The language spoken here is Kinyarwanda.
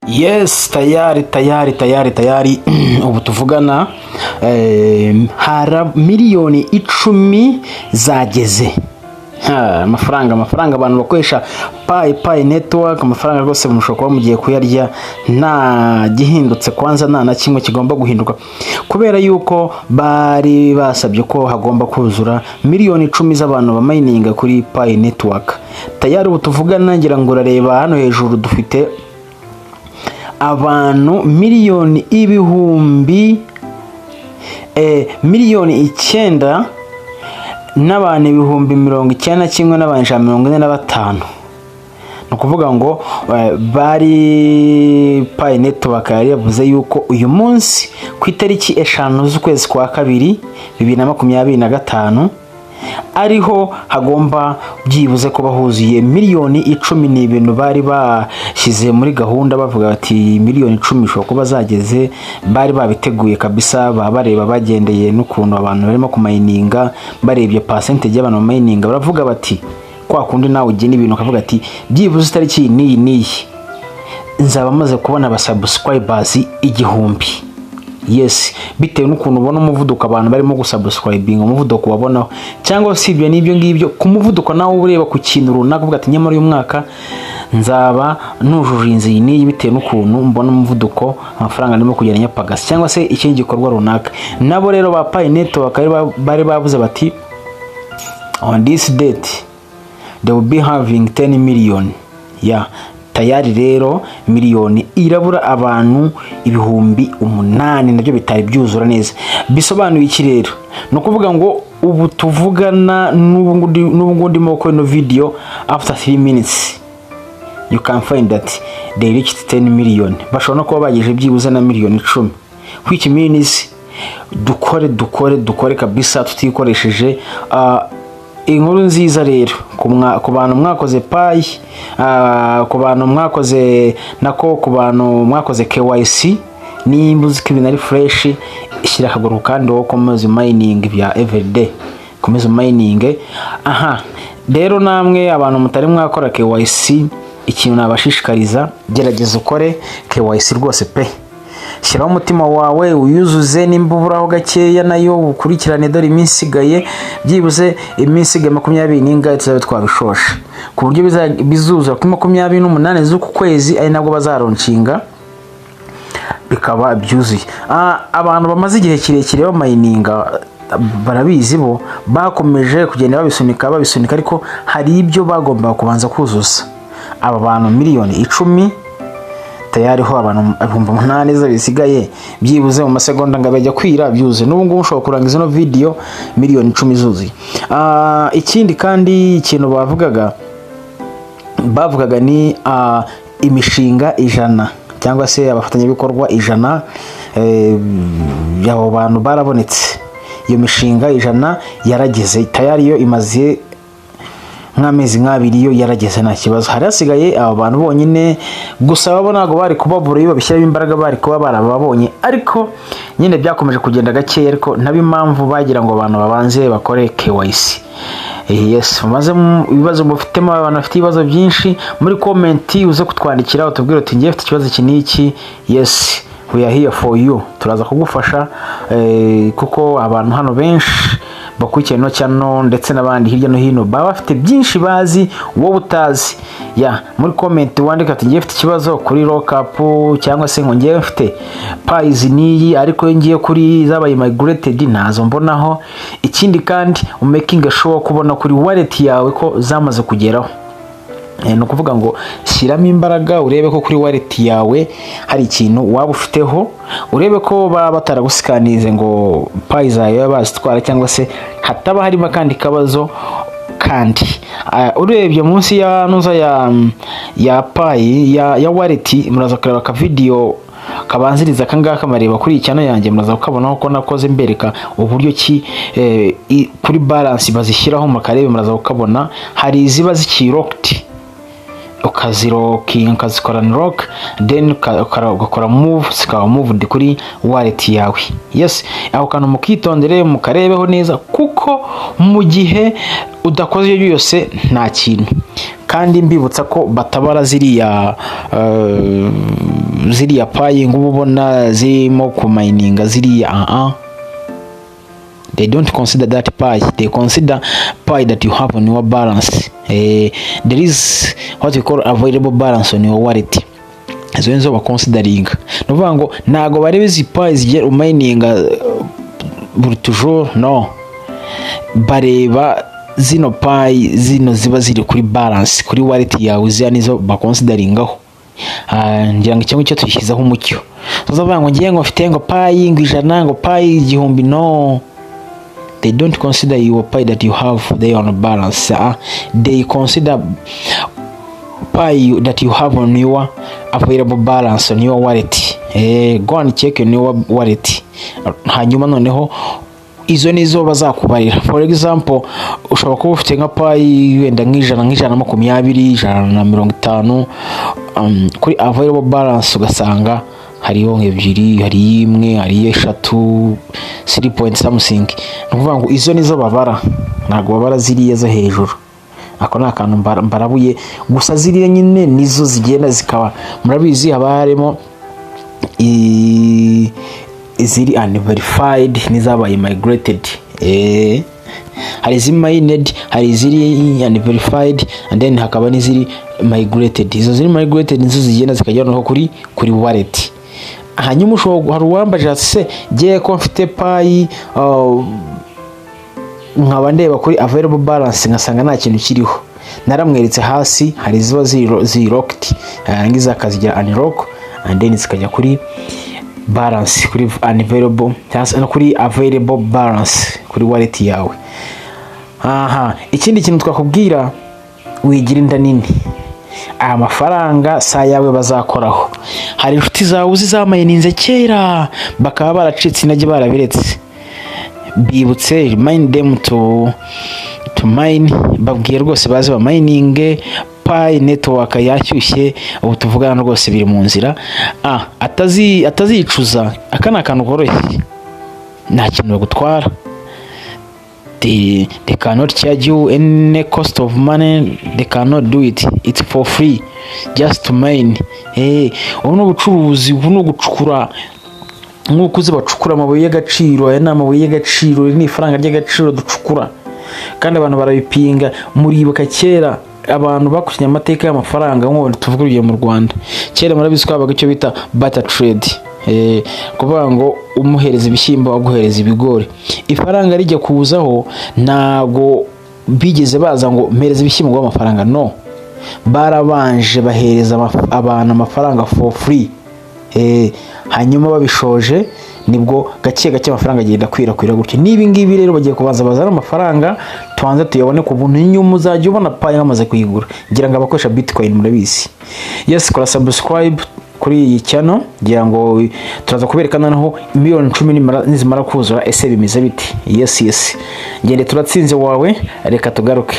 Yes, tayari, tayari, tayari, tayari. Ubu tuvugana hara 10 miliyoni zageze. Ha, amafaranga, amafaranga abantu bakoresha Pi Network, amafaranga rwose mushobora kuba mugiye kuyarya nta gihindutse. Kwanza nta na kimwe kigomba guhinduka, kubera yuko bari basabye ko hagomba kuzura 10 miliyoni z'abantu bamayininga kuri Pi Network. Tayari ubu tuvugana, ngira ngo urareba hano hejuru, dufite abantu miliyoni ibihumbi 9 miliyoni n'abantu 91,145 ni ukuvuga ngo bari Pi Network yari yavuze yuko uyu munsi ku itariki 5 z'ukwezi kwa kabiri 2025 ariho hagomba byibuze kuba huzuye 10 miliyoni. Ni ibintu bari bashyize muri gahunda, bavuga bati 10 miliyoni ishobora kuba zageze. Bari babiteguye kabisa, baba bareba bagendeye n'ukuntu abantu barimo kumayininga. Barebye percentage y'abantu bamayininga, baravuga bati kwa kundi nawe ugena ibintu ukavuga ati byibuze itariki iyi n'iyi n'iyi nzaba maze kubona abasubscribers 1000. Yes, bitewe n'ukuntu ubona umuvuduko abantu barimo gusubscribinga, umuvuduko wabonaho, cyangwa se ibyo n'ibyo ngibyo ku muvuduko nawe uba ureba ku kintu runaka, uvuga ati nyamara uyu mwaka nzaba nujuje inzu iyi n'iyi, bitewe n'ukuntu mbona umuvuduko amafaranga arimo kugenda nyapagasi, cyangwa se ikindi gikorwa runaka. Nabo rero ba Pi Network bari bavuze bati on this date they will be having 10 million. Yeah, tayari rero miliyoni irabura abantu 8,000, nabyo bitari byuzura neza. Bisobanuye iki rero? Ni ukuvuga ngo ubu tuvugana n'ubu ngubu ndimo gukora ino video, after 3 minutes you can find that they reached 10 million. Bashobora no kuba bagejeje byibuze na 10 miliyoni, which means dukore, dukore, dukore kabisa tutikoresheje. Inkuru nziza rero ku bantu mwakoze Pi, ku bantu mwakoze nako, ku bantu mwakoze KYC, nimba uzi ko ibintu ari fresh, shyira akaguru kandi wowe ukomeze mining bya everyday, komeza mining. Aha rero namwe abantu mutari mwakora KYC, ikintu nabashishikariza, gerageza ukore KYC rwose pe. Shyiraho umutima wawe uyuzuze, nimba uburaho gakeya nayo ukurikirane. Dore iminsi isigaye, byibuze iminsi isigaye makumyabiri n'ingahe, tuzabe twabishoshe ku buryo bizuzura kuri 28 z'uku kwezi, ari nabwo bazalaunchinga, bikaba byuzuye. Abantu bamaze igihe kirekire bamayininga barabizi, bo bakomeje kugenda babisunika, babisunika, ariko hari ibyo bagombaga kubanza kuzuza. Aba bantu 10 miliyoni tayari ho abantu 8,000 zo bisigaye, byibuze mu masegonda ngo bajya kwira byuzuye. N'ubu ngubu ushobora kurangiza ino video 10 miliyoni zuzuye. Ikindi kandi ikintu bavugaga ni imishinga 100 cyangwa se abafatanyabikorwa 100. Abo bantu barabonetse, iyo mishinga 100 yarageze tayari, yo imaze nk'amezi nk'abiri, yo yarageze nta kibazo. Hari hasigaye aba bantu bonyine gusa, babo ntabwo bari kubabura, iyo babishyiramo imbaraga bari kuba barababonye, ariko nyine byakomeje kugenda gakeya. Ariko nabo impamvu bagira ngo abantu babanze bakore KYC. Yes, mumaze ibibazo mufitemo, abantu bafite ibibazo byinshi, muri comment uze kutwandikira utubwire uti ngiye mfite ikibazo iki n'iki. Yes, we are here for you, turaza kugufasha, kuko abantu hano benshi bakurikiye ino channel ndetse n'abandi hirya no hino baba bafite byinshi bazi wowe utazi. Ya, muri comment wandika ati ngiye mfite ikibazo kuri lockup, cyangwa se ngo ngiye mfite Pi izi n'iyi, ariko iyo ngiye kuri zabaye migrated ntazo mbonaho. Ikindi kandi umaking sure kubona kuri wallet yawe ko zamaze kugeraho. Ni ukuvuga ngo shyiramo imbaraga urebe ko kuri wallet yawe hari ikintu waba ufiteho, urebe ko baba bataragusikanize ngo Pi zawe baba bazitwara, cyangwa se hataba harimo akandi kabazo. Kandi urebye munsi ya nuza ya Pi ya wallet, muraza kureba akavidiyo kabanziriza akangaka, mareba kuri iyi channel yanjye, muraza kukabonaho ko nakoze mbereka uburyo ki kuri balance bazishyiraho. Mukarebe, muraza kukabona, hari iziba zikiri locked, ukazilockinga, ukazikora lock, then ugakora move, zikaba moved kuri wallet yawe. Yes, aho kantu mukitondere, mukarebeho neza, kuko mu gihe udakoze ibyo byose nta kintu. Kandi mbibutsa ko batabara ziriya Pi ngo uba ubona zirimo kumayininga ziriya. They don't consider that Pi. They consider Pi that you have on your balance. There is what we call available balance on your wallet. Izo nizo bakonsidaringa. Ni ukuvuga ngo ntabwo bareba izi Pi zigiye umayininga buri toujours. No, bareba zino Pi zino ziba ziri kuri balance, kuri wallet yawe. Ziriya nizo bakonsidaringaho. Ngira ngo icyo ngicyo tuyishyizeho umucyo. Tuzavuga ngo ngiye ngo mfite ngo Pi ngo 100, ngo Pi 1000. No, they don't consider your Pi that you have there on balance. They consider Pi that you have on your available balance on your wallet. Go and check on your wallet. Hanyuma noneho izo nizo bazakubarira. For example, ushobora kuba ufite nka Pi wenda nk'ijana, nk'120, 150, kuri available balance ugasanga hariho nk'ebyiri, hariyo imwe, hariyo eshatu, 3 point something. Ni ukuvuga ngo izo nizo babara, ntabwo babara ziriya zo hejuru. Ako ni akantu mbarabuye gusa. Ziriya nyine nizo zigenda zikaba, murabizi, haba harimo iziri unverified n'izabaye migrated. Hari izimined, hari iziri unverified, and then hakaba n'iziri migrated. Izo ziri migrated nizo zigenda zikajya noneho kuri wallet. Hanyuma ushobora, hari uwambaje ati: "Se ngiye ko mfite Pi, nkaba ndeba kuri available balance ngasanga nta kintu kiriho?" Naramweretse hasi hari ziba ziri locked, yarangiza akazigira unlock and then zikajya kuri balance, kuri unavailable cyangwa se no kuri available balance kuri wallet yawe. Aha, ikindi kintu twakubwira, wigira inda nini. Aya mafaranga si ayawe bazakoraho. Hari inshuti zawe uzi zamayininze kera, bakaba baracitse intege, barabiretse. Bibutse, remind them to mine. Babwiye rwose baze bamayininge Pi Network, yashyushye ubu tuvugana rwose, biri mu nzira. Atazicuza. Aka ni akantu koroshye, nta kintu bagutwara. They cannot charge you any cost of money. They cannot do it. It's for free, just to mine. Ubu ni ubucuruzi, ubu ni ugucukura nk'uko uzi bacukura amabuye y'agaciro. Aya ni amabuye y'agaciro, iri ni ifaranga ry'agaciro ducukura, kandi abantu barabipinga. Muribuka kera, abantu bakurikiranye amateka y'amafaranga, nk'ubu tuvuga urugero mu Rwanda, kera murabizi ko habaga icyo bita barter trade. Kuvuga ngo umuhereza ibishyimbo, aguhereza ibigori. Ifaranga rijya kuzaho, ntago bigeze baza ngo mpereza ibishyimbo ngo amafaranga. No, barabanje bahereza abantu amafaranga for free. Hanyuma babishoje nibwo gake gake amafaranga agenda akwirakwira gutyo. N'ibi ngibi rero bagiye kubanza bazana amafaranga, tubanze tuyabone ku buntu, nyuma uzajya ubona Pi bamaze kuyigura. Ngira ngo abakoresha Bitcoin murabizi. Yes, kora subscribe kuri iyi channel. Ngira ngo turaza kubereka noneho miliyoni 10 nizimara kuzura, ese bimeze biti? Yes, ngende turatsinze wawe, reka tugaruke.